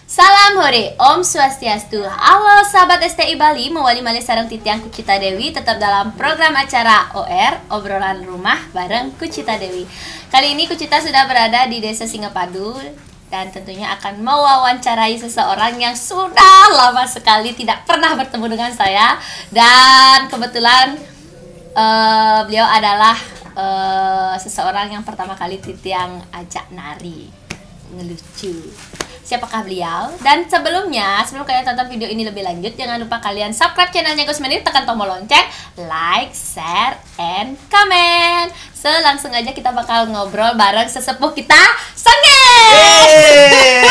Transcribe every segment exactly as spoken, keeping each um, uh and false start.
Salam hore, Om Swastiastu. Halo sahabat S T I Bali, mawali malih sareng titiang Kucita Dewi, tetap dalam program acara O R, Obrolan Rumah bareng Kucita Dewi. Kali ini Kucita sudah berada di Desa Singapadu dan tentunya akan mewawancarai seseorang yang sudah lama sekali tidak pernah bertemu dengan saya. Dan kebetulan eh, beliau adalah eh, seseorang yang pertama kali titiang ajak nari, ngelucu. Siapakah beliau? Dan sebelumnya, sebelum kalian tonton video ini lebih lanjut, jangan lupa kalian subscribe channelnya Gus Menir, tekan tombol lonceng, like, share, and comment. So, langsung aja kita bakal ngobrol bareng sesepuh kita, Sengeng. Yeay.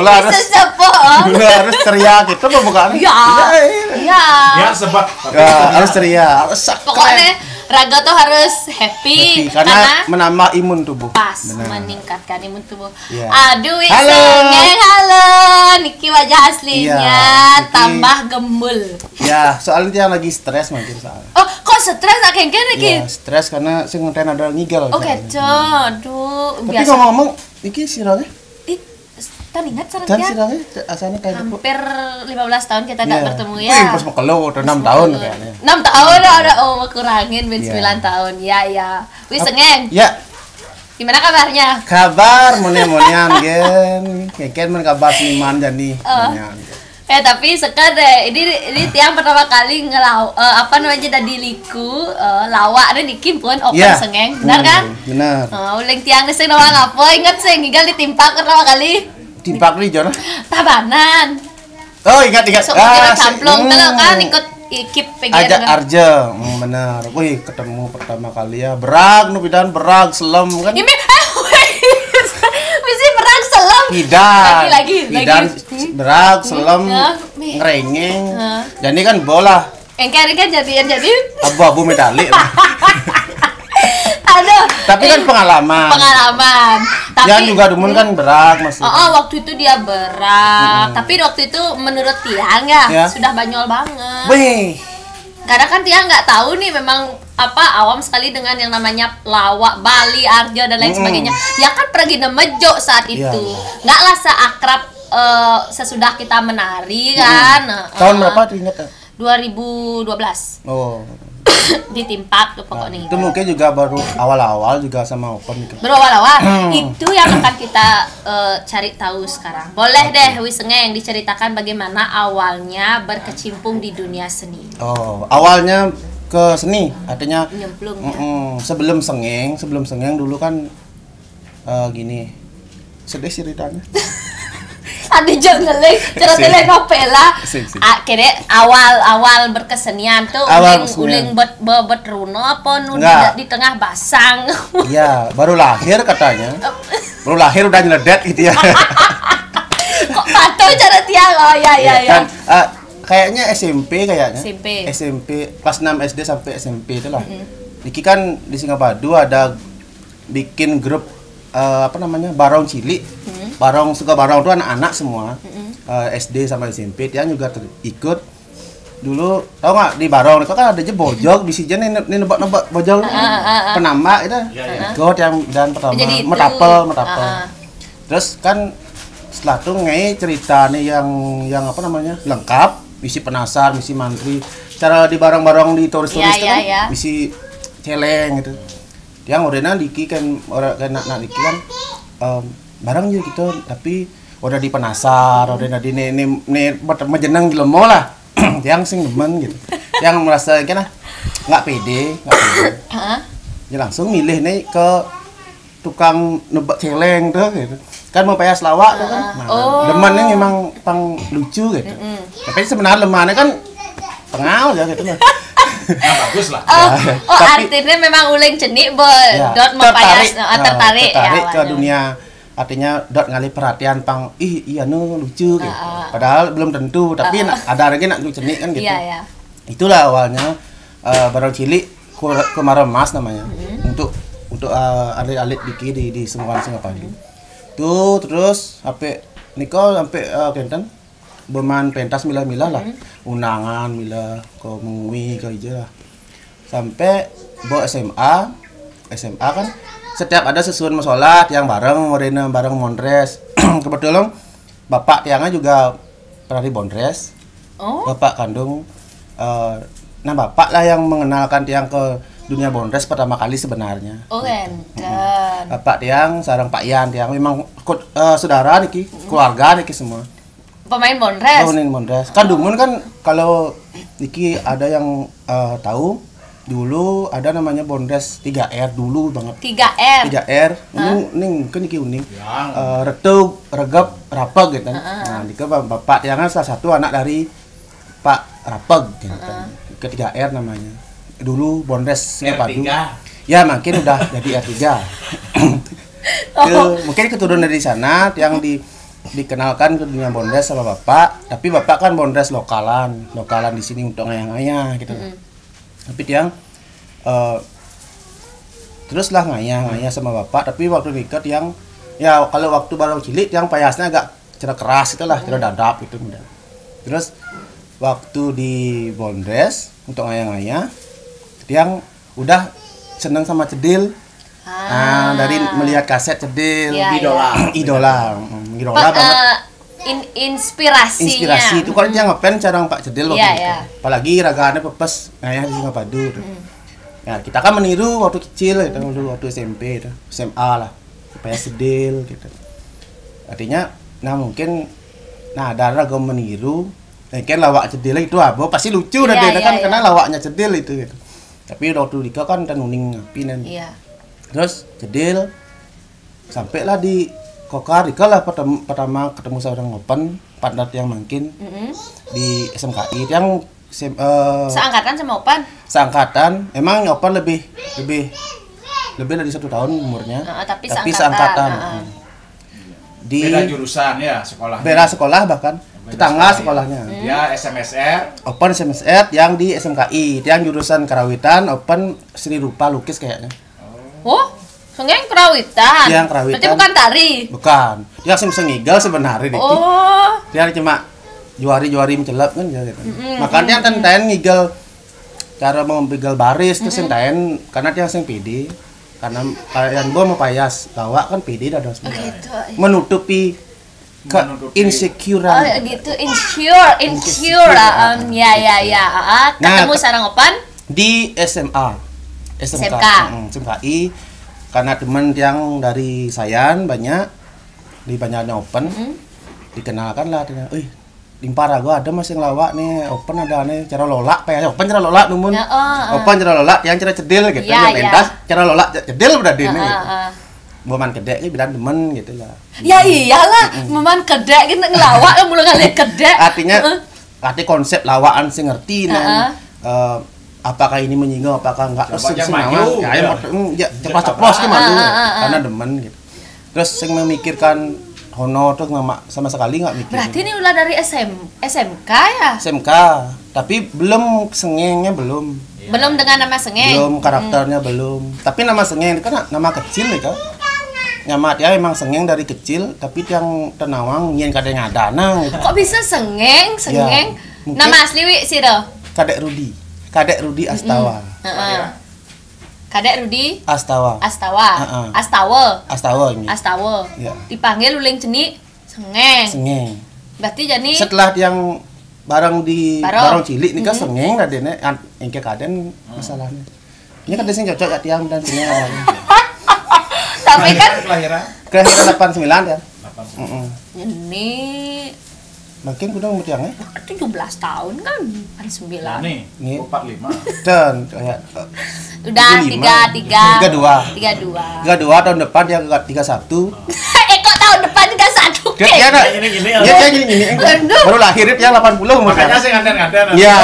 Mula harus Sesepuh, Om. Mula harus ceria gitu pembukaan. Ya. Iya, iya. Iya. Ya, sebab Ya, harus ceria, harus Pokoknya raga tuh harus happy, happy karena, menambah imun tubuh. Pas Benar. Meningkatkan imun tubuh. Iya. Aduh, wih, Halo. Sengeng, halo. Niki wajah aslinya Iya, niki. Tambah gembul. Ya, soalnya dia lagi stres mungkin soalnya. Oh, kok stres nak kengken niki? Ya, stres karena sing ngenteni ada ngigel. Oke, Soalnya. cok. Aduh, Tapi biasa. Ngomong-ngomong, iki sirahnya? Ih, tan ingat sareng Dan tiang? Sirahnya asalnya kayak Hampir lima belas tahun kita tidak Iya. bertemu Wih, ya. Pas mekelo udah enam tahun kayaknya. Enam tahun udah, udah, oh, kurangin ben Iya. Sembilan tahun. Ya, ya. Wih, Sengeng. Ya, Gimana kabarnya? Kabar mone-monean gen. Keken men kabar seniman jani. Oh. Monian. Eh, tapi sekarang deh, ini ini tiang pertama kali ngelau eh, apa namanya, dadi liku eh, lawak deh niki pun open Iya. Sengeng, benar kan? Benar. Oh, uling tiang deh sing nawang apa ingat sing tinggal ditimpak pertama kali Timpak nih Jon. Tabanan. Oh, ingat ingat. So, ah, camplong hmm. Telo kan ikut ikip Ajak pegang. Arja, hmm, benar. Wih, ketemu pertama kali ya. Berag nu pidan berag selem kan. Ini eh, wis. Misi perang selem. Pidan. Lagi, lagi, Pidan lagi. berag selem Ya, mi- ngerengeng. Hah. Jadi kan bola Engker kan jadian jadi abu-abu medali. Aduh. Tapi kan pengalaman. Pengalaman. Tapi Yang juga dumun kan berag masih. Oh, oh, waktu itu dia berag. Tapi waktu itu menurut tiang ya, Ya. Sudah banyol banget. Wih, Karena kan tiang nggak tahu nih memang apa awam sekali dengan yang namanya lawak Bali, Arja dan lain Mm-mm. sebagainya. Ya kan pergi nemejo saat itu. Iya. Nggak lah seakrab eh, sesudah kita menari kan. Nah, tahun eh, berapa tuh ingat? Tak? dua ribu dua belas. Oh. Ditimpak tuh pokoknya. Itu mungkin juga baru awal-awal juga sama open gitu. Berawal-awal Hmm. itu yang akan kita eh, cari tahu sekarang. Boleh deh Wisengeng diceritakan bagaimana awalnya berkecimpung di dunia seni. Oh, awalnya ke seni, artinya Nyemplung. mm-mm, sebelum Sengeng, sebelum Sengeng dulu kan eh, gini. Sedih ceritanya. Ada jangan lagi cerita Sing. Telenovela. Sing, sing. Akhirnya awal-awal berkesenian tuh Awal uling kesenian. Uling bet be- bet runo apa nu di, Enggak. Di tengah basang. Iya, baru lahir katanya. Baru lahir udah nyeledet gitu ya. Kok patuh cara tiang? Oh ya ya ya. Kan eh, kayaknya S M P kayaknya. S M P. S M P kelas enam S D sampai S M P itulah. Niki kan di Singapadu ada bikin grup eh, apa namanya? Barong Cilik. Barong suka Barong tuh anak-anak semua. Eh, S D sama S M P dia juga ter- ikut dulu tahu nggak di Barong itu kan ada aja bojog bisi aja nih nih nebak-nebak bojog penambak itu Iya, iya. ikut yang dan pertama Jadi itu. metapel metapel Ah, ah. Terus kan setelah itu ngai cerita nih yang yang apa namanya lengkap, misi penasar, misi mantri, cara di barang-barang di turis-turis Iya, itu iya, kan iya. misi celeng gitu. Yang orena diki kan orang kan nak nak diki kan em, barang juga gitu, tapi udah di penasar, udah di ne ne ne mejenang jelema lah. Yang sing demen gitu. Yang merasa kena nggak pede, nggak pede. Heeh. Dia langsung milih nih ke tukang nebak celeng tuh gitu. Kan mau payah selawak tuh kan. Nah, Oh. Demen nih memang pang lucu gitu. Tapi sebenarnya lemahnya kan tengah aja gitu lah. Nah, bagus lah. Oh, oh Tapi- artinya memang uling cenik boy. Ya, Dot mapayas tertarik, ah, nah, tertarik, ya, tertarik ke awalnya. Dunia artinya dot ngalih perhatian pang ih iya nu lucu gitu. Ah, ah. Padahal belum tentu tapi nak- ada lagi nak lucu cenik kan gitu. Iya ya. Itulah awalnya eh, Barong Cilik Ku- Kumara Mas namanya untuk untuk eh, alit-alit diki di di Singapadu. Tuh terus sampai Niko sampai eh, kenten beman pentas milah-milah lah. Undangan milah ke mengui ke aja lah. Sampai bawa S M A, S M A kan setiap ada sesuatu masalah yang bareng orena bareng mondres. Kebetulan Bapak tiangnya juga pernah di Bondres. Oh, Bapak kandung, eh, nah, bapak lah yang mengenalkan tiang ke dunia Bondres pertama kali sebenarnya. Oh, enten. Bapak tiang sareng Pak Yan tiang memang ko- eh, saudara niki, keluarga niki semua. Pemain Bondres. Bangunin Bondres. Kan dumun kan kalau niki ada yang eh, tahu, dulu ada namanya Bondres tiga R dulu banget. Tiga R. Tiga R. Ini ini kan niki uning. Eh, retug, regep, rapeg gitu. Nah, niki ba- bapak tiang kan salah satu anak dari Pak Rapeg gitu. Ketiga R namanya. Dulu Bondres Singapadu. R tiga. Ya, makin udah jadi R tiga. Ke- mungkin keturunan dari sana yang di dikenalkan ke dunia Bondres sama bapak, tapi bapak kan Bondres lokalan, lokalan di sini untuk ngayah-ngayah gitu. Tapi tiang eh, teruslah ngayah-ngayah sama bapak, tapi waktu nikah tiang, ya, kalau waktu baru cilik tiang payasnya agak cerah keras itulah, cerah dadap gitu udah. Terus waktu di Bondres untuk ngayah-ngayah, tiang udah seneng sama cedil. Nah, dari melihat kaset cedil, Iya, Idola. idola, mm, idola Pe- banget. Eh, in- inspirasinya. Inspirasi itu kalau tiang ngefans sareng Pak Cedil waktu Iya, itu. Iya. Apalagi ragane pepes ngayah di Singapadu tuh. Ya, kita kan meniru waktu kecil gitu, dulu waktu S M P itu, S M A lah. Supaya cedil gitu. Artinya, nah, mungkin nah ada raga meniru, eh, kan lawak cedil itu apa pasti lucu dah Iya, dia iya, kan iya. Karena lawaknya cedil itu gitu. Tapi waktu nikah kan ten uning api nen. Iya. Terus cedil sampailah di Kokar, ika lah pertem- pertama ketemu seorang Open, partner tiang mangkin Mm-mm. di S M K I tiang sem- eh, Seangkatan sama Open. seangkatan. Emang Open lebih lebih lebih dari satu tahun umurnya. Heeh, tapi Tapi seangkatan, seangkatan. heeh. Di Beda jurusan ya sekolahnya. Beda sekolah bahkan Beda tetangga sekolah, sekolahnya. Dia S M S R. Open S M S R yang di S M K I, yang jurusan karawitan, Open seni rupa lukis kayaknya. Oh, sengeng karawitan. Yang karawitan. Berarti bukan tari. Bukan. Dia sing bisa ngigel sebenarnya dikit. Oh, Dia cuma juari-juari mencelep kan dia gitu. Makanya tenten ngigel cara mau ngigel baris terus enten karena dia sing pede. Karena kalian gua mau payas lawak kan pede dah semua. gitu. Menutupi ke Menutupi. insecure. Oh, gitu, insecure, insecure. Ah, em, ya, ya, ya. Ah, ah. Nah, Ketemu ke- sareng Open. Di S M A, S M K, S M K. Mm, S M K I, karena teman yang dari Sayan banyak di banyaknya Open, dikenalkan lah dia. Ih, limpar aku ada mas yang lawak nih, Open ada nih, cara lolak kayak Open cara lolak numun. Ya, oh, oh. Open cara lolak, yang cara cedil gitu, Ya, yang ya. pentas cara lolak cedil udah dini. Ah, ah. Buman kedek ini bilang demen gitu lah. Ya iyalah, memang kedek gitu ngelawak kan mulai kali kedek. Artinya, arti konsep lawakan sing ngerti nih. Heeh. Eh, apakah ini menyinggung, apakah enggak? Coba Sing- aja sing maju, nawang, ya. ya, ya, ceplos-ceplos ke malu Heeh, heeh, heeh. Karena demen gitu. Terus sing memikirkan hono tuh sama, sama sekali nggak mikir. Berarti ini ulah dari S M, S M K ya? S M K, tapi belum sengengnya belum. Belum dengan nama sengeng. Belum karakternya belum. Tapi nama sengeng itu kan nama kecil ya kan. Nama dia emang sengeng dari kecil, tapi yang tenawang nyen kadang ada nah gitu. Kok bisa sengeng, sengeng? Ya, mungkin- Nama asli wi sih doh. Kadek Rudi. Kadek Rudi Astawa. Heeh. Kadek Rudi Astawa. Astawa. Heeh. Astawa. Astawa ini. Astawa. Ya. Dipanggil uling cenik sengeng. Sengeng. Berarti jadi Setelah yang barang di Barang. barang cilik nih kan sengeng dah dene an- engke kaden masalahnya. Ini kan sing cocok ya tiang dan sengeng awalnya. Tapi kan Kelahiran. Kelahiran delapan sembilan ya. Delapan. Mm-mm. ini Makin kudu umur tiang ya. tujuh belas tahun kan, kan sembilan. Nih, Nih. empat lima. Dan kayak eh, Udah tujuh lima. tiga tiga. Tiga dua. Tiga dua. Tiga dua tahun depan dia ke tiga satu. Eh, kok tahun depan tiga satu? Dia dia ada. Ini gini Dia dia gini gini. Aduh. Baru lahir dia delapan puluh umur. Makanya sih nganten-nganten. Iya.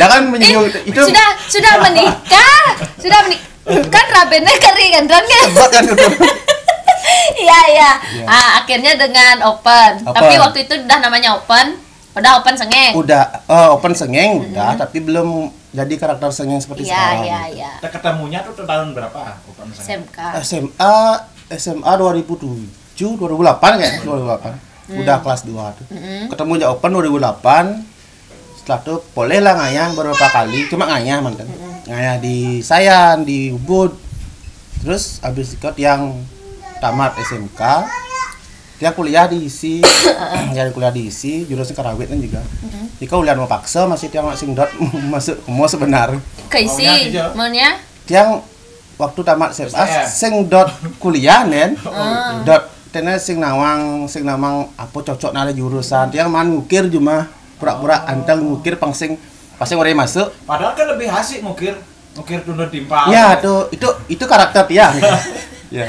Jangan menyinggung itu. Sudah sudah menikah, sudah menikah. Kan rabene keringan kan? Hebat kan itu. Iya, iya. Ah, akhirnya dengan Open. Open. Tapi waktu itu udah namanya Open. Udah Open sengeng. Udah eh, Open sengeng udah, tapi belum jadi karakter sengeng seperti Iya, sekarang. Iya, iya. Ketemunya tuh tahun berapa? Bukan misalnya. S M K. S M A S M A dua ribu tujuh, dua ribu delapan kayaknya, dua ribu delapan. Udah kelas dua tuh. Ketemu aja Open dua ribu delapan. Setelah itu bolehlah ngayah beberapa kali, cuma ngayah mantan. Ngayah di Sayan, di Ubud. Terus habis itu yang tamat S M K, Tiang kuliah di ISI, tiang kuliah di ISI, jurusan kerawit kan juga. Nika ulian mau paksa masih tiang sing dot masuk mau sebenar. Ke ISI, maunya? Tiang waktu tamat SMA sing dot kuliah nen, dot tena sing nawang sing nawang apa cocok nala jurusan. Tiang man ngukir cuma pura-pura anteng ngukir pang sing pasti orang masuk. Padahal kan lebih asik ngukir, ngukir tunda timpal. Ya tuh itu itu karakter tiang. Ya.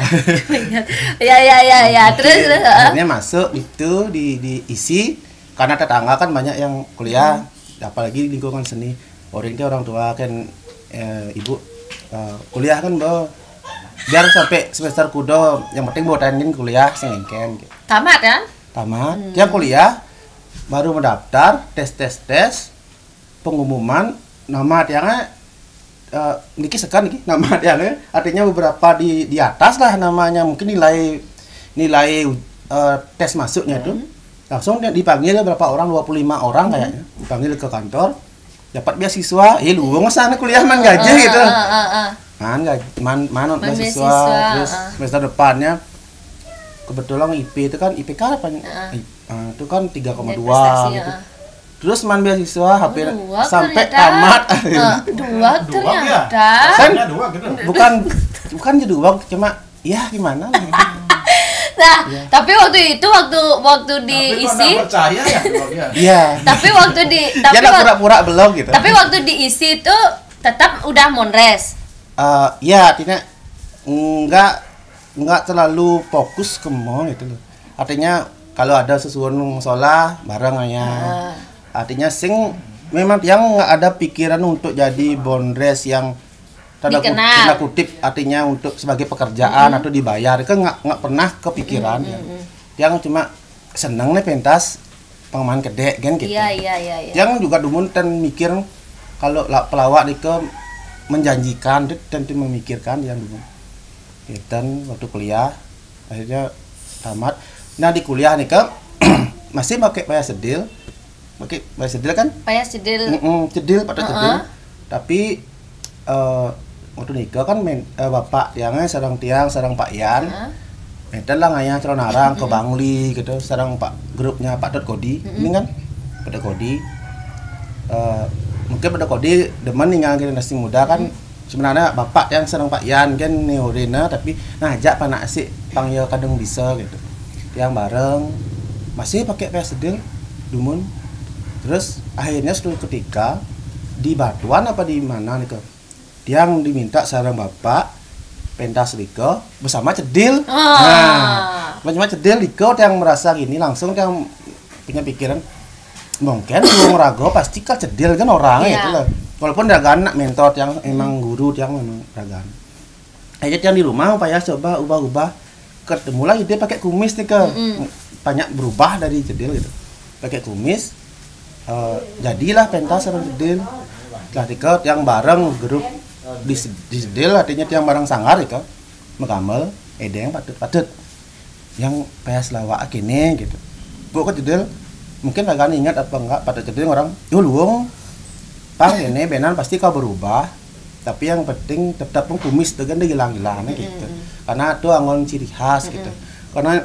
Ya ya ya ya. Terus Oke, akhirnya masuk itu di di ISI karena tetangga kan banyak yang kuliah, apalagi lingkungan seni. Orang itu orang tua kan eh, ibu eh, kuliah kan bo biar sampai semester kudo yang penting bo tanding kuliah sengengken gitu. Tamat kan? Tamat, tiang kuliah baru mendaftar tes tes tes pengumuman nama tiangnya eh, niki sekan niki nama tiangnya artinya beberapa di di atas lah namanya mungkin nilai nilai eh, tes masuknya itu langsung dia dipanggil berapa orang dua puluh lima orang kayaknya dipanggil ke kantor dapat beasiswa eh lu sana kuliah man gaji gitu Ah, ah, ah. Man gaji man man beasiswa Beasiswa, terus ah. Semester depannya kebetulan IP itu kan IPK apa Ah. I- ah, itu kan tiga koma dua Prestasi, gitu ah. Terus man beasiswa hampir Dua sampai ternyata. tamat. Eh, dua Dua ya? ternyata. Kan Ada dua gitu. bukan bukan jadi uang cuma ya gimana lah. Nah, tapi waktu itu waktu waktu di Tapi kok ISI, nggak percaya ya? Dua ya? Iya. Tapi waktu di tapi Dia nak waktu, pura-pura belum gitu. Tapi waktu di ISI itu tetap udah mondres. Eh, ya artinya enggak enggak terlalu fokus ke mall gitu loh. Artinya kalau ada sesuatu sholat bareng ya. Ah. Artinya sing memang tiang nggak ada pikiran untuk jadi bondres yang tanda kut- Dikenal. tanda kutip artinya untuk sebagai pekerjaan atau dibayar itu nggak nggak pernah kepikiran ya. Tiang cuma seneng nih pentas pengalaman gede kan gitu. Iya iya iya iya. Tiang juga dumun ten mikir kalau la- pelawak nika menjanjikan, dia tentu memikirkan tiang dumun. Gitu, waktu kuliah akhirnya tamat. Nah di kuliah nika masih pakai payah sedil, pakai payah sedil kan? Payah sedil. Mm-mm, cedil pada cedil. Tapi eh, waktu nikah kan men, eh, bapak tiangnya sareng tiang sareng Pak Yan. Menten lah ngayah calon arang ke Bangli gitu sareng Pak grupnya Pak Dot Kodi. Ini kan Pak Dot Kodi. Eh, mungkin Pak Dot Kodi demen nih ngang generasi muda kan. Sebenarnya bapak yang sareng Pak Yan kan nih Orina tapi ngajak panak asik pang ya kadang bisa gitu. Yang bareng masih pakai payah sedil dumun. Terus akhirnya suatu ketika di Batuan apa di mana nih ke tiang diminta sareng bapak pentas nika bersama cedil. Nah, bersama cedil nika tiang merasa gini langsung tiang punya pikiran mungkin wong rago pasti kan cedil kan orang Iya. Gitu lah. Walaupun ragaan nak mentor tiang emang guru tiang memang ragaan. Aja tiang di rumah payah coba ubah-ubah ketemulah ide pakai kumis nih ke banyak berubah dari cedil gitu. Pakai kumis eh, jadilah pentas sama cedil. Lah tika tiang bareng grup di, di cedil artinya tiang bareng sanggar nika. Megamel edeng patut-patut yang payah selawak kene gitu. Bu ke cedil mungkin ragaan ingat apa enggak pada cedil orang yo luwung pang ini benan pasti kau berubah tapi yang penting tetap pun kumis itu kan hilang-hilang gitu karena itu anggon ciri khas gitu karena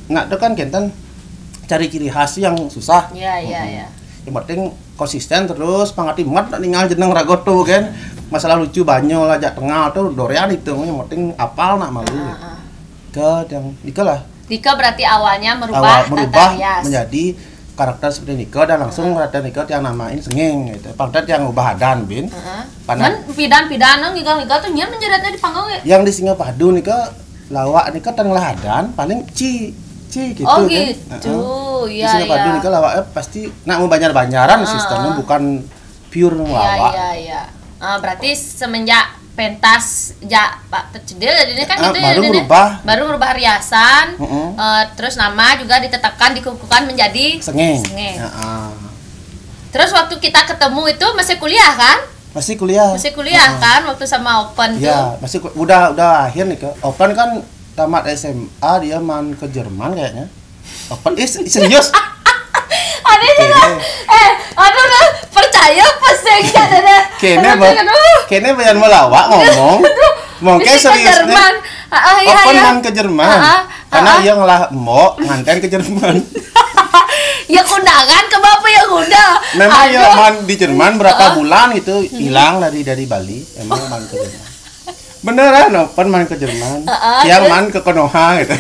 nak itu kan kenten cari ciri khas yang susah Iya iya iya. yang penting konsisten terus pangati mat nak ningal jeneng ragot tuh kan masalah lucu banyak lah jak tengah tuh dorean itu yang penting apal nak malu ke yang itulah Nika berarti awalnya merubah awal merubah tata rias. Menjadi karakter seperti Nika dan langsung karakter Nika yang namain sengeng gitu. Pangkat yang ubah adan bin. Heeh. Panak Men pidan-pidan nang gigal-gigal tuh nyian menjeratnya di panggung ya. Yang di Singapadu Nika lawak Nika tengah adan paling ci ci gitu Oh kan. gitu. Heeh. Iya Di Singapadu iya. Nika lawaknya pasti nak mau banyak-banyaran sih Ah. sistemnya bukan pure Iya ngelawak. Iya iya. Ah, berarti semenjak pentas ja Pak Tercedil jadinya kan Ah, gitu ya baru jadinya. merubah. Baru merubah riasan. Mm-mm. Eh, terus nama juga ditetapkan dikukuhkan menjadi Sengeng. Sengeng. Heeh. Terus waktu kita ketemu itu masih kuliah kan? Masih kuliah. Masih kuliah kan waktu sama Open tuh. Ya, masih ku- udah udah akhir nih ke. Open kan tamat SMA dia man ke Jerman kayaknya. Open eh se- serius. Ada juga. Eh, aduh, aduh, percaya apa sih enggak ada. Kene bang, kene banyak melawak ngomong. Mungkin serius nih. Open man ke Jerman. Karena ia ngelah mbok nganten ke Jerman. Ya kondangan ke bapak yang udah. Memang ya man di Jerman berapa bulan gitu hilang dari dari Bali. Emang man ke Jerman. Beneran open man ke Jerman. Tiang man ke Konoha gitu.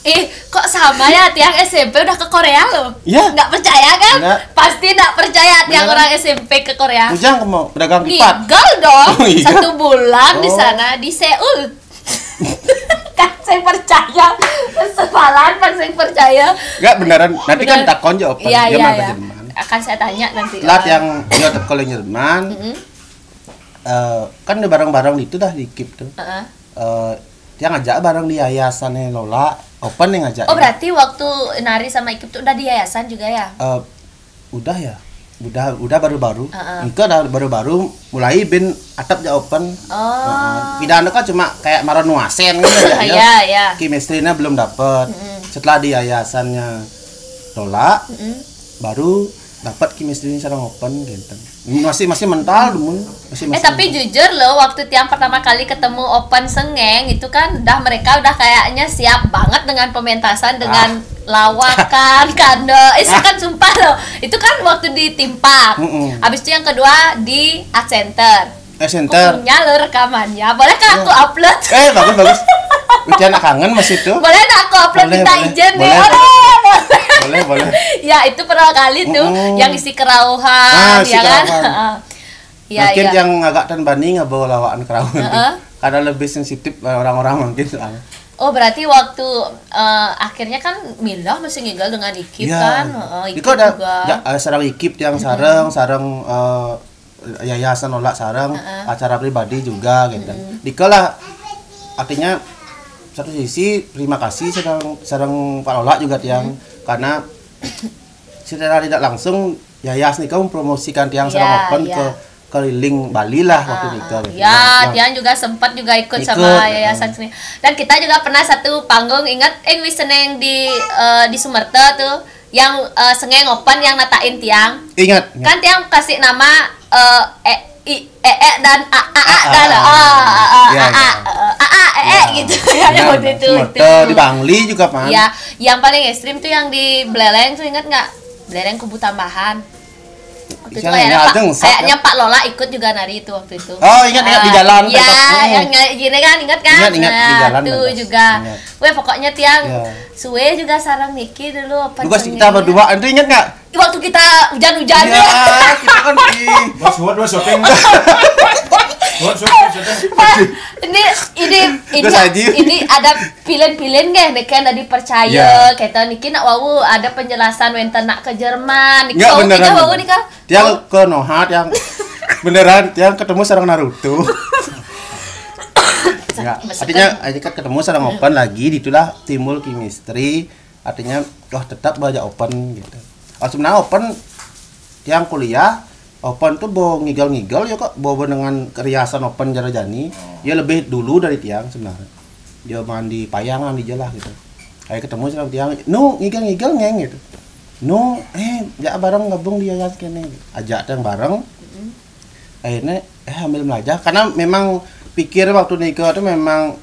Ih, kok sama ya, tiang S M P udah ke Korea loh. Ya. Nggak percaya kan? Nggak. Pasti nggak percaya tiang orang S M P ke Korea. Ujang mau pedagang kipat. Ngigel dong. Oh, iya. Satu bulan oh. Di sana di Seoul. Kan saya percaya. Sepalan kan saya percaya. Nggak beneran. Nanti kan bener. Takon jawab. Iya, iya, iya. Akan saya tanya nanti. Lah yang dia kalau Jerman. Mm -hmm. Uh, kan bareng-bareng itu dah di Kip tuh. Uh -uh. Uh, yang ngajak bareng di yayasan Lola, open yang ngajak. Oh, berarti waktu Nari sama Ikip tuh udah di yayasan juga ya? Uh, udah ya. Udah udah baru-baru. Uh -uh. Engke udah baru-baru mulai bin atap ja open. Oh. Uh, pindah kan cuma kayak maronuasen gitu ya. Iya, iya. Chemistry-nya belum dapet. Mm -mm. Setelah di yayasannya Lola, mm -mm. Baru dapat chemistry sareng open genten. Masih masih mental demun. Masih, masih eh tapi mental. Jujur loh, waktu tiang pertama kali ketemu open sengeng itu kan dah mereka udah kayaknya siap banget dengan pementasan dengan ah. Lawakan, kandel. Eh kan sumpah loh. Itu kan waktu di Timpak. Mm -mm. Habis itu yang kedua di Art Center. Eh, center. Punya lo rekamannya. Bolehkah aku upload? Eh, bagus bagus. Udah anak kangen masih tuh. Boleh tak aku upload boleh, minta boleh, izin boleh, nih? Boleh, boleh, boleh. Boleh, boleh. Ya, itu pernah kali tuh mm -mm. Yang isi kerauhan, nah, ya isi kan? Kerauhan. Ya, mungkin ya. Yang Agak tan bani nggak bawa lawaan kerauhan uh -uh. Tuh. Karena lebih sensitif orang-orang mungkin soalnya. Oh, berarti waktu uh, akhirnya kan Mila masih ngigel dengan Ikip ya. Kan? Uh, Ikip juga. Ya, sarang Ikip yang sarang, mm -hmm. Sarang uh, yayasan Lola sarang uh -uh. Acara pribadi juga gitu. Mm. Dika lah artinya satu sisi terima kasih sareng sareng Pak Lola juga tiang mm. Karena secara tidak langsung yayas nih kamu promosikan tiang yeah, sareng open yeah. Ke keliling Bali lah waktu uh, nikah. Ya, tiang juga sempat juga ikut, ikut sama yayasan uh. Seni. Dan kita juga pernah satu panggung ingat eh wis seneng di uh, di Sumerta tuh yang uh, sengeng open yang natain tiang. Ingat. Kan tiang kasih nama uh, eh i, eh, eh dan a a a dan a a a a a eh eh gitu ya waktu itu. Di Bangli juga pan. Ya, yang paling ekstrim tuh yang di Beleleng tuh ingat nggak? Beleleng Kubu Tambahan. Waktu itu kayaknya, Pak, kayaknya Pak Lola ikut juga nari itu waktu itu. Oh, ingat ingat di jalan. Iya, yang gini kan ingat kan? Ingat ingat di jalan. Tuh juga. Weh pokoknya tiang suwe juga sarang Niki dulu apa? Tugas kita berdua, itu ingat nggak? Waktu kita hujan-hujan. Iya, kita kan di Bos buat dua syuting. Buat syuting. Ini ini ini ini ada pilih-pilih nggih nek kan tadi percaya kita niki nak wau ada penjelasan wenten nak ke Jerman. Niki wau niki wau nika. Tiang ke Noha tiang beneran tiang ketemu sareng Naruto. Enggak, artinya aja kan ketemu sareng open lagi ditulah timbul chemistry artinya wah tetap baca open gitu. Oh, sebenarnya open tiang kuliah open tuh bawa ngigel-ngigel ya kok bawa dengan keriasan open jara-jani oh. Ya lebih dulu dari tiang sebenarnya dia mandi payangan di jelah gitu kayak ketemu sama tiang nu ngigel-ngigel ngeng gitu nu eh ya bareng gabung di yayasan kene ajak tiang bareng akhirnya eh ambil belajar karena memang pikir waktu nikah itu memang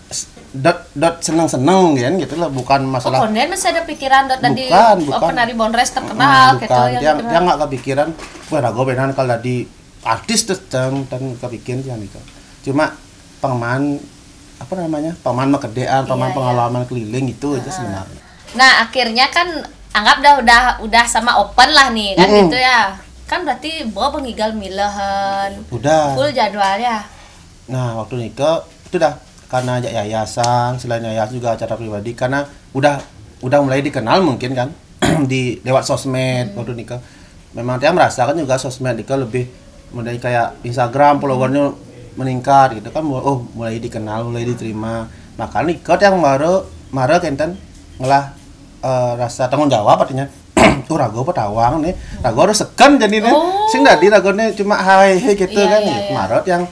dot dot seneng seneng kan gitu lah bukan masalah oh, konden masih ada pikiran dot dan bukan, di bukan. Penari bonres terkenal hmm, gitu bukan. Ya, dia gitu. Dia nggak kepikiran wah ragu benar kalau di artis tuh dan dan kepikiran sih nikah cuma pengaman apa namanya paman makedean paman iya, iya. Pengalaman iya. Keliling itu uh -huh. Aja sebenarnya nah akhirnya kan anggap dah udah udah sama open lah nih kan mm -hmm. Gitu ya kan berarti bawa pengigal milehan udah full jadwal ya nah waktu nikah itu dah karena ajak yayasan selain yayasan juga acara pribadi karena udah udah mulai dikenal mungkin kan di lewat sosmed hmm. Waktu nikah memang dia merasakan juga sosmed nikah lebih mulai kayak Instagram followernya meningkat gitu kan oh mulai dikenal mulai diterima makanya nikah yang baru mara kenten ngelah uh, rasa tanggung jawab artinya oh ragu apa tawang nih ragu harus seken jadi nih oh. Sing tadi ragu nih cuma hai hai gitu iya, kan iya, iya. Marot yang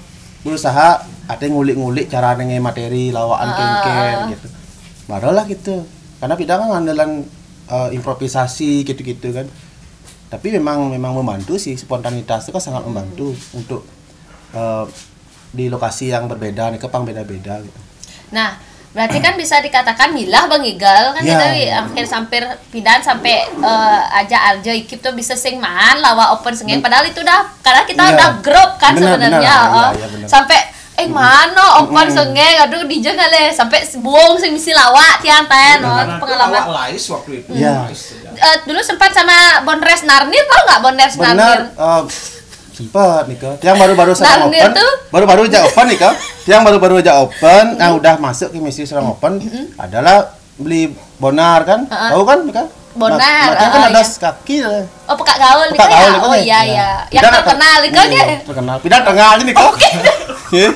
berusaha ada ngulik-ngulik cara nenge materi lawaan uh. Kengken gitu barulah gitu karena pidang ngandelan uh, improvisasi gitu-gitu kan tapi memang memang membantu sih spontanitas itu kan sangat membantu hmm. Untuk uh, di lokasi yang berbeda nih, kepang beda-beda gitu. Nah, berarti kan bisa dikatakan ngilah Bang Igal kan Ya. Kita hampir hampir pindahan sampai eh, aja Arjo Ikip tuh bisa sing maan lawa open sengeng padahal itu udah karena kita Iya. Udah grup kan Benar, sebenarnya benar. Iya, oh. Iya, benar. Sampai eh mana open sengeng aduh di jeng ale sampai buang sing misi lawa tiang ten oh, Karena itu pengalaman awak lais waktu itu. Iya. Lais saja. Eh, dulu sempat sama Bondres Narnir tau nggak Bondres Benar, Narnir eh, sempat nih, Kak. Yang baru-baru sedang Narnir open, tuh? Baru-baru aja open nih, Kak. Yang baru-baru aja open, nah udah masuk ke misi sedang open adalah beli Bonar kan? Heeh. Tahu kan, Kak? Bonar, Nah, nah, kan heeh, ada iya. Kaki lah. Oh, pekak gaul nih Pekak kan gaul ya? nih kan Oh ya? iya Iya. iya. Yang Kita terkenal nih kan Iya, ya? Terkenal. Pindah tengah aja nih, Kak. Iya.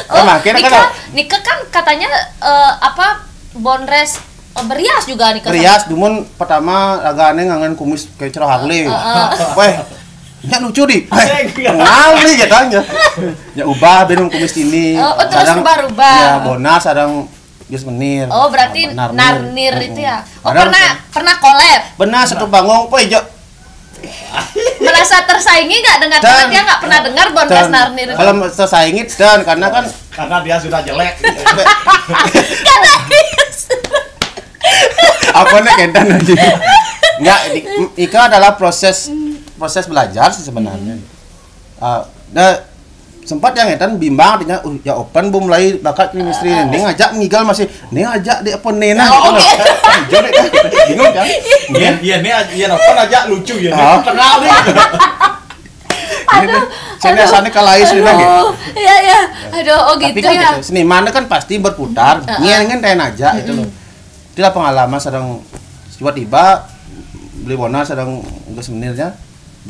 Oh, Nah, akhirnya Nika, kan Nika kan katanya eh, apa Bondres eh, Berias juga Nika. Rias dumun pertama ragane ngangen kumis kayak Cero Harley. Heeh. Weh, nggak lucu di. Weh, kenal nih katanya. Ya ubah ben kumis ini. Oh, oh, terus Sarang- ubah-ubah. Ya, Bonar sarang Bias Menir. Oh, berarti Nah, Narnir itu ya. Oh, Padahal pernah pernah collab. Benar satu panggung, weh, jo. Merasa tersaingi nggak dengan Dan- karena dia nggak pernah dengar Bondres Dan Narnir itu. Kalau tersaingi dan karena kan Karena dia sudah jelek. Apa nih kentan aja? Enggak, di- itu adalah proses proses belajar sih sebenarnya. Ah, nah, sempat yang ngetan bimbang artinya uh, ya open belum mulai bakat chemistry nih ngajak ngigal masih nih ngajak di apa nih nah Oh, gitu loh. Jadi kan bingung kan? Iya, iya, ini aja, iya, apa aja lucu ya. Ah. Kenal nih. Ini saya biasanya kalau sudah gitu. Oh, iya iya. Aduh, oh Tapi gitu kan ya. Gitu, seniman kan pasti berputar, nyen kan ten aja itu loh. Itulah pengalaman sedang tiba-tiba beli Bonar sedang nggak sebenarnya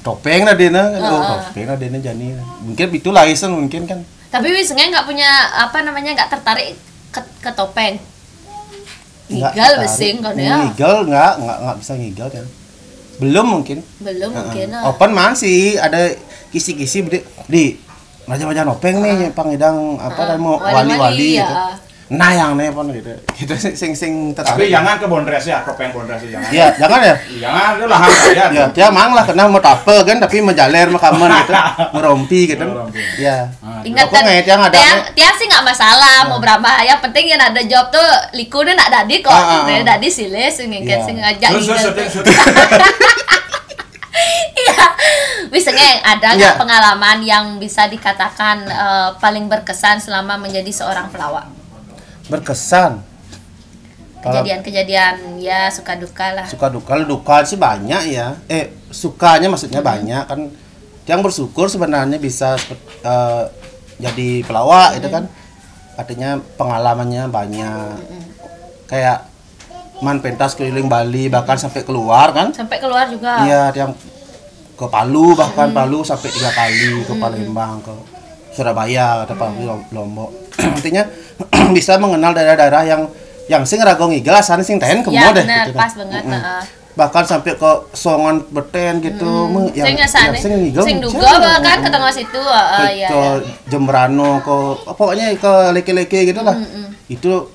topeng lah dia nah. Oh, topeng lah dia jani. Mungkin itulah iseng mungkin kan. Tapi wis nggak punya apa namanya nggak tertarik ke, ke topeng. Nggak Ngigal tertarik. Besing kan ya. Ngigal nggak nggak nggak bisa ngigal kan. Belum mungkin. Belum Heeh. mungkin. Ah. Open man sih ada kisi-kisi di, di raja-raja nopeng nih pangidang apa Ah, mau wali-wali, wali-wali ya. Gitu. Nah yang nih pun gitu. Kita sing sing sing Tapi tertarik. Jangan ke Bondres ya, topeng Bondres ya, jangan. Ya, jangan ya. Jangan, itu lahan saya. Ya, dia mang lah kena mau tapel kan tapi menjaler makaman gitu. Merompi gitu. Merompi. Ya. Ah, Ingat Kok nggak, tiang ada tiang, apa? Tiang sih nggak masalah mau berapa yang penting yang ada job tuh liku nih nak dadi kok. Ah, ah, Nah, ah. Dadi silih sing ngeket Iya. sing ngajak Terus terus ngigal syuting tuh. Syuting. Iya. Wis ngeng ada nggak Iya. Pengalaman yang bisa dikatakan eh, paling berkesan selama menjadi seorang pelawak? Berkesan. Kalau Kejadian-kejadian ya suka duka lah. Suka duka, kalau duka sih banyak ya. Eh, sukanya maksudnya banyak kan. Yang bersyukur sebenarnya bisa sepet- eh, jadi pelawak itu kan. Artinya pengalamannya banyak. Kayak man pentas keliling Bali bahkan sampai keluar kan. Sampai keluar juga. Iya, yang ke Palu bahkan Palu sampai tiga kali ke Palembang ke Surabaya atau Palu Lom- Lombok. Artinya bisa mengenal daerah-daerah yang yang sing rago ngigal asane sing ten kemo Ya deh benar, gitu. Pas banget. Heeh. Bahkan sampai ke Songon Beten gitu. Me- yang- Sing ngesan yang sing ngigal sing ngigal duga aja. kan ketemu situ. Heeh, Ke, iya. ke Iya. Jembrano ke pokoknya ke leke-leke gitu lah. Itu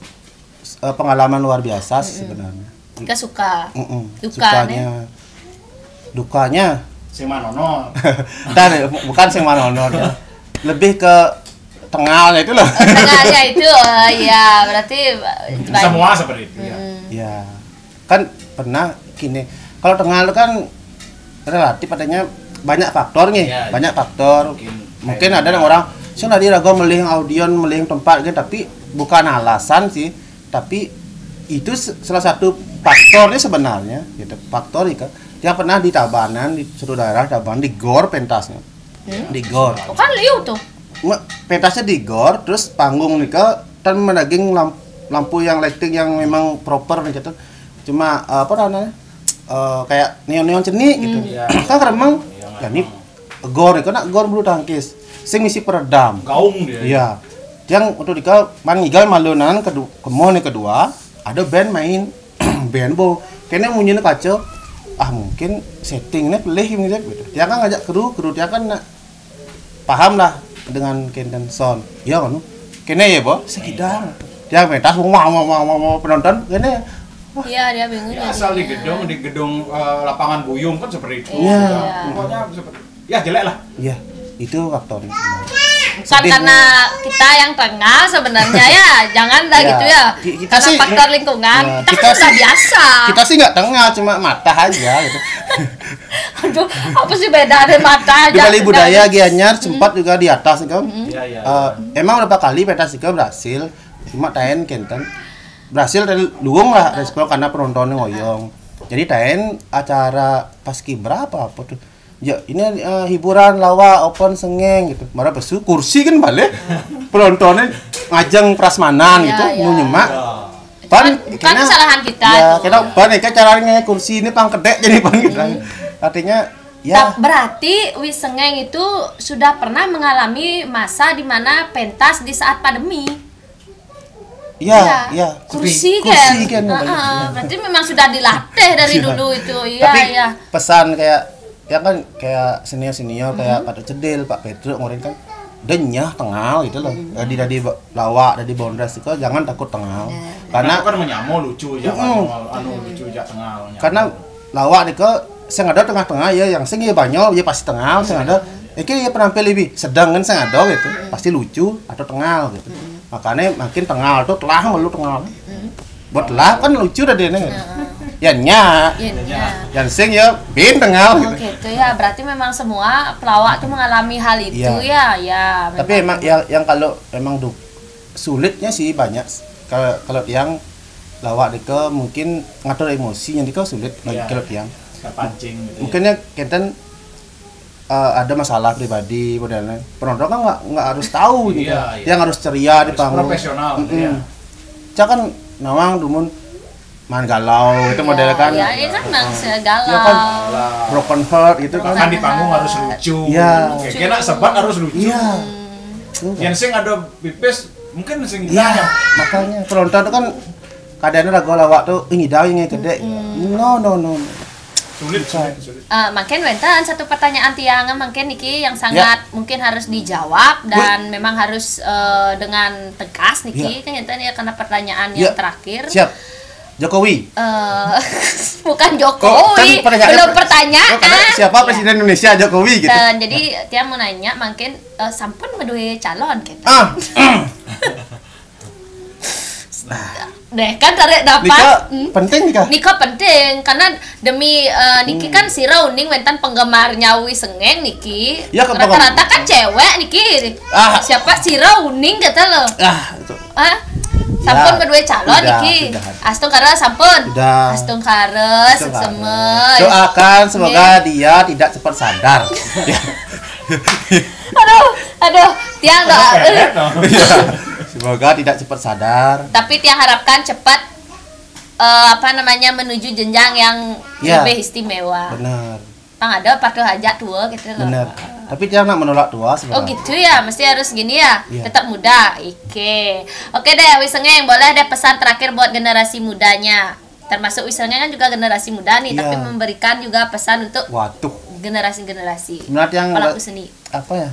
eh, pengalaman luar biasa sih sebenarnya. Kita suka. Mm-mm. Dukanya. Sukanya. Dukanya. Si Manono. Dan bukan sing manono ya. Lebih ke tengalnya itu loh. Tengahnya itu, oh, iya berarti banyak. Semua seperti itu ya. Ya, kan pernah gini. Kalau tengal itu kan relatif adanya banyak faktor nih, Ya, banyak faktor. Mungkin Mungkin ada yang orang sing tadi ragu melih audion, melih tempat gitu, tapi bukan alasan sih, tapi itu se- salah satu faktornya sebenarnya gitu. Faktor itu yang pernah di Tabanan di suatu daerah Tabanan di gor pentasnya. Di gor. Oh, kan liu tuh. Nggak, pentasnya di gor, terus panggung nih kan menaging lamp- lampu yang lighting yang memang proper nih gitu. Cuma eh, apa namanya? Eh, kayak neon-neon ceni gitu. Iya. Kan keremang ya ini gor nih, kena gor bulu tangkis. Sing misi peredam. Gaung dia. Iya. Yang untuk dika man ngigal malunan kedua, kemo nih kedua, ada band main band bo. Kene munyinya kaca, ah mungkin settingnya pelih gitu. Dia kan ngajak kru, kru dia kan nak paham lah dengan kenten sound. Ya kan? Kene ya bo, sekitar. Dia pentas wah wah wah wah wah, penonton kene. Iya, dia bingung. Ya, asal di gedung, di gedung eh, lapangan Buyung kan seperti itu. Iya. Ya. Pokoknya seperti ya jelek lah. Iya, itu faktornya. Bukan karena kita yang tengah sebenarnya ya, jangan dah gitu ya. Karena faktor lingkungan, kita, kita kan udah biasa. Kita sih nggak tengah, cuma matah aja gitu. Aduh, apa sih beda ada matah aja? Di Bali Budaya Gianyar sempat juga di atas kan. Iya, iya. Eh, emang berapa kali pentas juga berhasil, cuma taén kénten. Berhasil dari luung lah respon karena penontonnya ngoyong. Jadi taén acara paskibra apa apa tuh. Ya, ini eh, hiburan lawak open sengéng gitu. Mara besu kursi kan balik. Penontonnya ngajeng prasmanan gitu, mau nyemak. Pan bukan kesalahan kita. Ya, kita pan ya cara kursi ini pang kedék jadi pan gitu. Artinya ya. Berarti Wisengeng itu sudah pernah mengalami masa di mana pentas di saat pandemi. Iya, iya. Kursi kan. Kursi kan. Heeh, berarti memang sudah dilatih dari dulu itu. Iya, iya. Tapi pesan kayak ya kan kayak senior-senior kayak Pak Cedil, Pak Pedro ngoréng kan denyah tengal gitu loh. Dari dari lawak dari bondres itu jangan takut tengal. Karena kan menyamo lucu ya, anu lucu ya tengal. Karena lawak itu sing ada tengah-tengah ya, yang sing ya banyol ya pasti tengal, sing ada iki ya penampil lebih sedang kan sing ada gitu, pasti lucu atau tengal gitu. Makanya makin tengal tuh telah melu tengal. Buat telah kan lucu dah dia nih. Ya nya. Yang sing ya bin tengal gitu. Oke, itu ya berarti memang semua pelawak tuh mengalami hal itu ya. Ya, tapi emang ya yang kalau emang du- sulitnya sih banyak. Kalau kalau tiang lawak deka mungkin ngatur emosinya deka sulit bagi kalau tiang. Pancing gitu. Mungkinnya kenten eh, ada masalah pribadi modelnya. Penonton kan nggak nggak harus tahu gitu. Iya, iya. Yang harus ceria di panggung. Profesional gitu ya. Cak kan nawang dumun main galau itu model kan. Ya, ya kan nang galau. Ya kan broken heart gitu kan. Kan di panggung harus lucu. Iya. Kayak kena sebat harus lucu. Iya. Yang sing ada pipis mungkin sing ya, makanya penonton itu kan kadang ada gol awak tuh ini dah ini gede. No no no. Sulit, sulit, sulit. Uh, mungkin wénten satu pertanyaan tiang mungkin niki yang sangat ya. Mungkin harus dijawab dan Wih. Memang harus uh, dengan tegas niki ya. Kan ya karena pertanyaan ya. Yang terakhir. Siap. Jokowi. Uh, bukan Jokowi. Kan belum pertanyaan. Siapa ya. Presiden Indonesia Jokowi gitu. Dan jadi tiang mau nanya mungkin uh, sampun medue calon gitu. Ah. Nah. Deh kan tarik dapat. Nika hmm. Penting nika. Nika penting karena demi uh, niki hmm. Kan sira uning wénten penggemarnya Wisengeng niki. Ya, rata-rata kan cewek niki. Ah. Siapa sira uning kata lo. Ah, itu. Ah. Sampun ya, berdua calon sudah, niki. Sudah. Astungkara sampun. Sudah. Astungkara sekseme. Doakan semoga ya. Dia tidak cepat sadar. Aduh, aduh, tiang doa. Iya. Semoga tidak cepat sadar. Tapi tiang harapkan cepat uh, apa namanya menuju jenjang yang ya, lebih istimewa. Benar. Pang ada patuh aja tua gitu loh. Benar. Tapi tiang nak menolak tua sebenarnya. Oh gitu ya, mesti harus gini ya. Ya. Tetap muda. Oke. Oke deh, Wisengeng, boleh deh pesan terakhir buat generasi mudanya. Termasuk Wisengeng kan juga generasi muda nih, ya. Tapi memberikan juga pesan untuk waduh. Generasi-generasi. Menurut yang pelaku seni. Apa ya?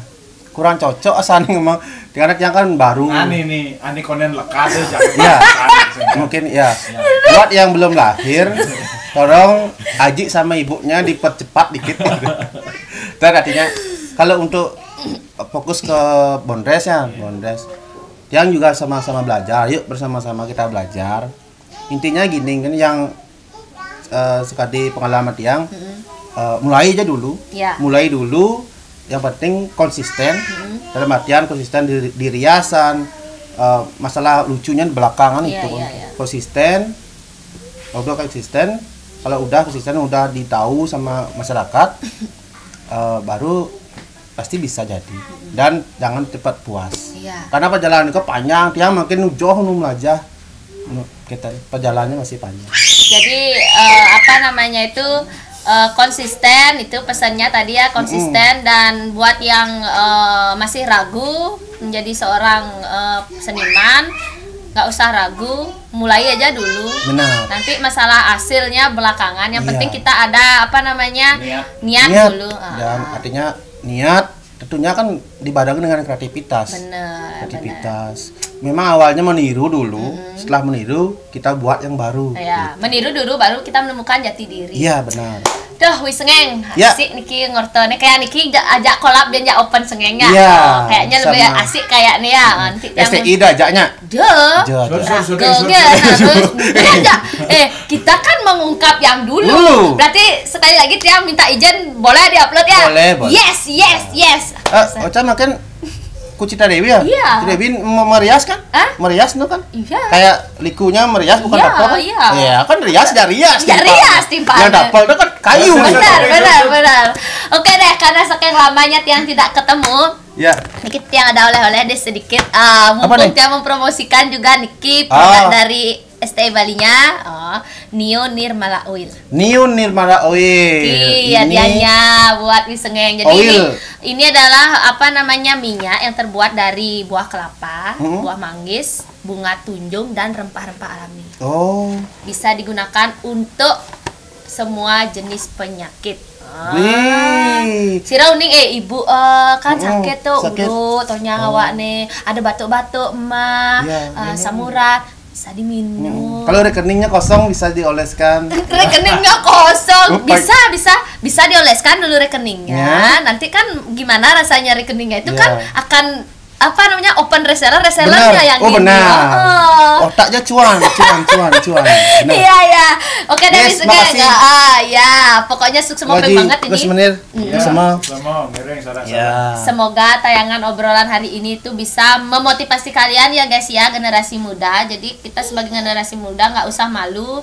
Kurang cocok asal nih ngomong. Karena yang kan baru. Ani nih, ani konen lekat deh jangan. Ya. Mungkin ya. Ya. Buat yang belum lahir, tolong aji sama ibunya dipercepat dikit. Dan artinya kalau untuk fokus ke bondres ya, bondres. Yang juga sama-sama belajar, yuk bersama-sama kita belajar. Intinya gini kan yang uh, sekali pengalaman tiang mm-hmm. Uh, mulai aja dulu ya. Mulai dulu yang penting konsisten mm-hmm. Dalam artian konsisten di, di riasan uh, masalah lucunya belakangan ya, itu ya, ya. Konsisten udah konsisten kalau udah konsisten udah ditahu sama masyarakat uh, baru pasti bisa jadi dan jangan cepat puas. Iya. Karena perjalanan itu panjang, tiang makin jauh nu melajah. Kita perjalanannya masih panjang. Jadi uh, apa namanya itu uh, konsisten itu pesannya tadi ya konsisten mm-hmm. Dan buat yang uh, masih ragu menjadi seorang uh, seniman nggak usah ragu mulai aja dulu. Benar. Nanti masalah hasilnya belakangan yang iya. Penting kita ada apa namanya niat, niat, niat dulu dan uh, artinya niat tentunya kan dibarengi dengan kreativitas. Benar. Kreativitas. Benar. Memang awalnya meniru dulu, hmm. Setelah meniru kita buat yang baru. Ya, gitu. Meniru dulu baru kita menemukan jati diri. Iya benar. Duh, Wisengeng, asik niki ngortoné, kayak niki ajak collab dan ajak open Sengeng ya. Iya, kayaknya lebih asik kayaknya ya. Nanti yang S T I dah ajaknya. Duh. Harus. Iya, aja. Eh, kita kan mengungkap yang dulu. Berarti sekali lagi Tiang minta izin, boleh diupload ya? Boleh, boleh. Yes, yes, yes. Eh, Ocha makan Kucita Dewi ya? Iya. Kucita Dewi mau merias kan? Hah? Merias itu kan? Iya. Kayak likunya merias bukan tapel kan? Iya. Iya, kan rias ya rias. Ya rias timpal. Yang tapel itu kan kayu. Benar, benar, benar. Oke deh, karena saking lamanya Tiang tidak ketemu, ya. Niki Tiang ada oleh-oleh deh sedikit. Uh, mumpung Tiang mempromosikan juga niki produk dari S T I Balinya, oh, Neo Nirmala Oil. Neo Nirmala Oil. Iya, dianya buat Wisengeng. Jadi ini, ini adalah apa namanya, minyak yang terbuat dari buah kelapa, buah manggis, bunga tunjung dan rempah-rempah alami. Oh. Bisa digunakan untuk semua jenis penyakit. Ah. Wih. Sira uning, eh, ibu, eh, kan sakit tuh, sakit. Urut, taunya awak nih, ada batuk-batuk, emah, eh, samurat, bisa diminum. Kalau rekeningnya kosong bisa dioleskan. Rekeningnya kosong, bisa, bisa, bisa dioleskan dulu rekeningnya. Ya. Nanti kan gimana rasanya rekeningnya itu kan akan apa namanya, open reseller, resellernya yang ini. Benar. Oh, benar. Otaknya cuan, cuan, cuan, cuan. Benar. Iya, iya. Oke deh, Miss Geng. Ah, ya, pokoknya sukses banget ini. Terus menir, sama. Sama, miring, salah, salah. Semoga tayangan obrolan hari ini tuh bisa memotivasi kalian ya guys ya, generasi muda. Jadi kita sebagai generasi muda nggak usah malu.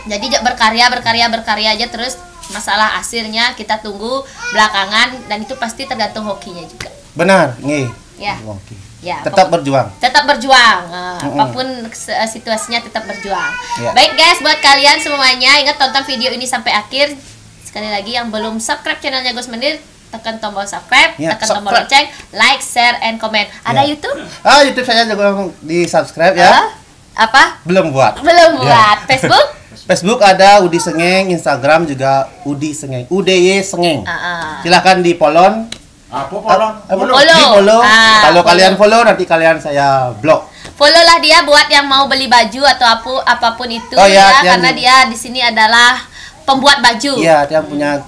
Jadi berkarya, berkarya, berkarya aja terus. Masalah hasilnya kita tunggu belakangan dan itu pasti tergantung hokinya juga. Benar, nggih. Ya. Oke. Ya, tetap berjuang. Tetap berjuang. Nah, apapun situasinya tetap berjuang. Ya. Baik guys, buat kalian semuanya, ingat tonton video ini sampai akhir. Sekali lagi, yang belum subscribe channelnya Gus Menir, tekan tombol subscribe, ya, tekan tombol lonceng, like, share, and comment. Ada YouTube? Ah, YouTube saya juga di subscribe ya. Apa? Belum buat. Belum buat. Facebook? Facebook ada Udi Sengeng, Instagram juga Udi Sengeng, U D Y Sengeng. Silahkan di follow. Apa follow? Follow. Di follow. Kalau kalian follow, nanti kalian saya blok. Follow lah dia buat yang mau beli baju atau apa, apapun itu ya, karena dia di sini adalah pembuat baju. Iya, dia punya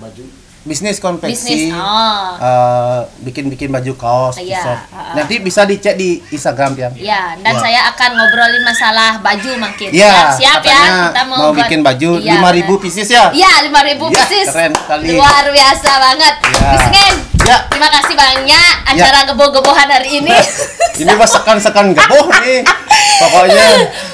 bisnis konveksi, eh, bikin-bikin baju kaos, t-shirt. Nanti bisa dicek di Instagram Tiang. Ya, dan saya akan ngobrolin masalah baju makin. Ya, siap ya, kita mau bikin baju lima ribu pieces ya. Ya, lima ribu pieces. Keren sekali. Luar biasa banget. Ya. Terima kasih banyak. Acara geboh-gebohan hari ini. Ini masakan-sakan geboh nih. Pokoknya.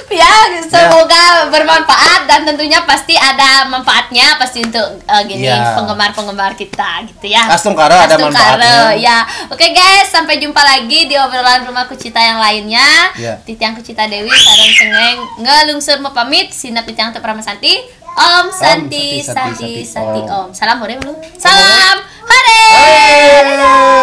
Ya, semoga bermanfaat dan tentunya pasti ada manfaatnya pasti untuk eh, gini penggemar-penggemar kita gitu ya. Astungkara ada manfaatnya. Ya. Oke guys, sampai jumpa lagi di obrolan rumah Kucita yang lainnya. Ya. Titiang Kucita Dewi, sareng Sengeng ngelungsur mepamit, sinep Titiang Tepra Santi. Om Santi, Santi, Santi, Om. Salam hore dulu. Salam hore. Dadah.